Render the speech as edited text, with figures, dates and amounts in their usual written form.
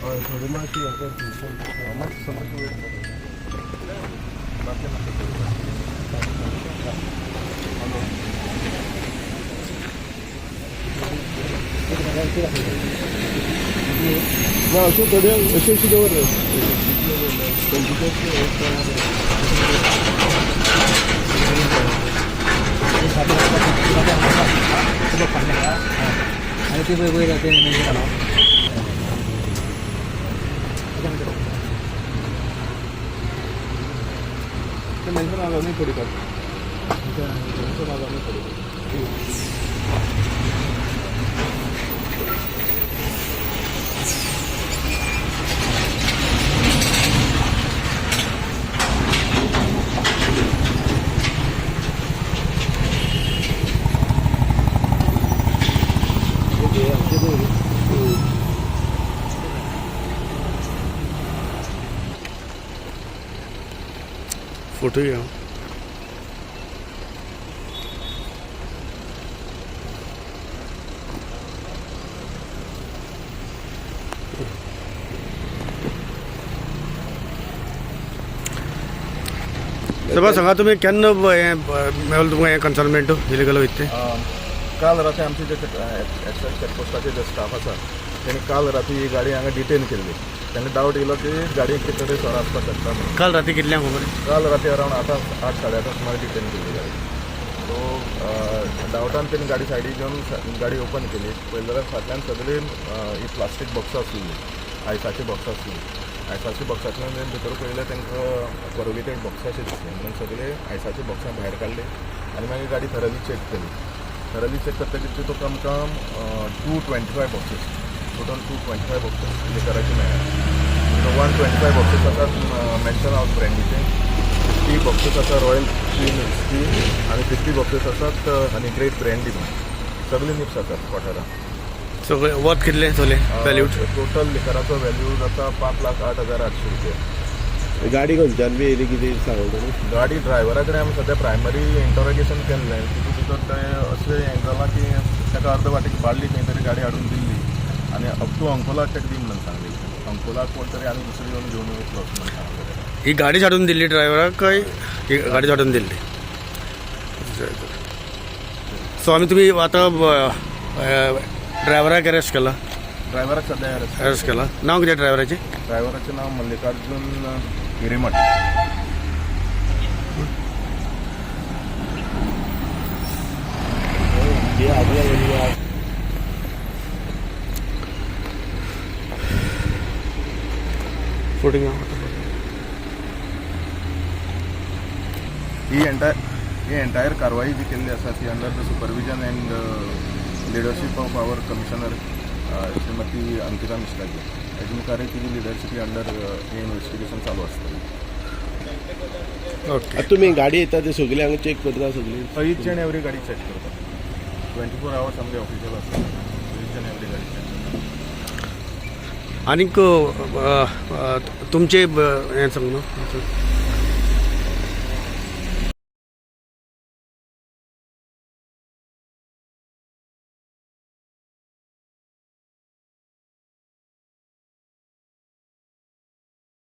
हय, थोडी मातशी हें कर. मातशें समज वेट कर. बाकी नाका. हॅलो. ना, अश्यो थोड्यो अश्यो अश्यो दवर रे. कंप्युटर. आनी ते पळय वयर ते मेन्शन आहा. ते मेन्शन आसा न्ही, थोडी काड. मेन्शन आसा न्ही थोडी. ओके, आमचे पळय. फोटो घ्या. सर, सांगा, तुमी केन्ना हें मेळ्ळें तुमकां हें कन्सायनमेंट इलिगल वयता तें? काल राती आमचे जे एक्सायज चेकपोस्टाचे जे स्टाफ आसा, तेणी काल राती ही गाडी हांगा डिटेन केल्ली. तांकां डावट येयलो की गाडयेक कितें तरी सोरो आसपाक शकता म्हणून. काल राती कितल्यांक खबर? काल राती अरावंड 8, 8, 8:30 सुमार डिटेन केल्ली गाडी. सो डावटान तेणी गाडी सायडीक घेवन गाडी ओपन केली. पळयली जाल्यार फाटल्यान सगळी ही प्लास्टीक बॉक्सां आसलेली, आयसाची बॉक्सां आसली. आयसाच्या बॉक्सांतल्यान तेणी भितर पळयलें, तांकां कोरुगेटेड बॉक्सां अशें दिसलें म्हणून सगळे आयसाची बॉक्सां भायर काडली आनी मागीर गाडी थरली चॅक केली. थरली चॅक करतकीर तितूंत आमकां 225 boxes, total 225 boxes लिकराचे मेळ्ळे. 125 बॉक्सेस आसात मेन्शन हावस ब्रँडीचे, 50 बॉक्सेस आसा रॉयल क्वीन व्हिस्की आनी 50 बॉक्सेस आसात आनी ग्रेट ब्रँडी म्हणून. सगळे निप्स आसात क्वार्टरां. सगळे वर्थ कितले चोले व्हॅल्यू? टोटल लिकराचो व्हॅल्यू जाता 5,08,800 रुपया. गाडी खंयच्यान बी येयली, कितें सांगू तुमी? गाडी ड्रायव्हरा कडेन आमी सद्या प्रायमरी इंटरोगेशन केल्लें. तितून भितर तें अशें हें जालां की ताका अर्द वाटेक बाळ्ळी खंय तरी गाडी हाडून दिल्ली आनी अप टू अंकोला ताका दी म्हणून सांगली. अंकोलाक कोण तरी आनी दुसरी येवन घेवन वयतलो अशें म्हणून सांगलें ताका. ही गाडी हाडून दिल्ली ड्रायव्हराक काय ही गाडी हाडून दिल्ली? सो आमी तुमी आतां ड्रायव्हराक अरेस्ट केला? ड्रायव्हराक सद्या अरेस्ट. अरेस्ट केला. नांव कितें ड्रायव्हराचें? ड्रायव्हराचें नांव मल्लिकार्जून हिरेमठ. हे आदल्या. फोटो घ्या. ही एंटायर कारवाई जी केल्ली आसा ती under the supervision and leadership of our commissioner Shrimati Ankita Mishraji. हेजे मुखार तिजी लिडरशीप अंडर हे इन्व्हेस्टिगेशन चालू आसतलें. ओके. आतां तुमी गाडी येता ते सगळी हांगा चॅक करता सगळी? इच अँड एवरी गाडी चॅक करता. 24 आवर्स आमगे ऑफिशियल आसता. इच अँड एवरी गाडी चॅक करता. आनीक तुमचे हें सांग न्हू.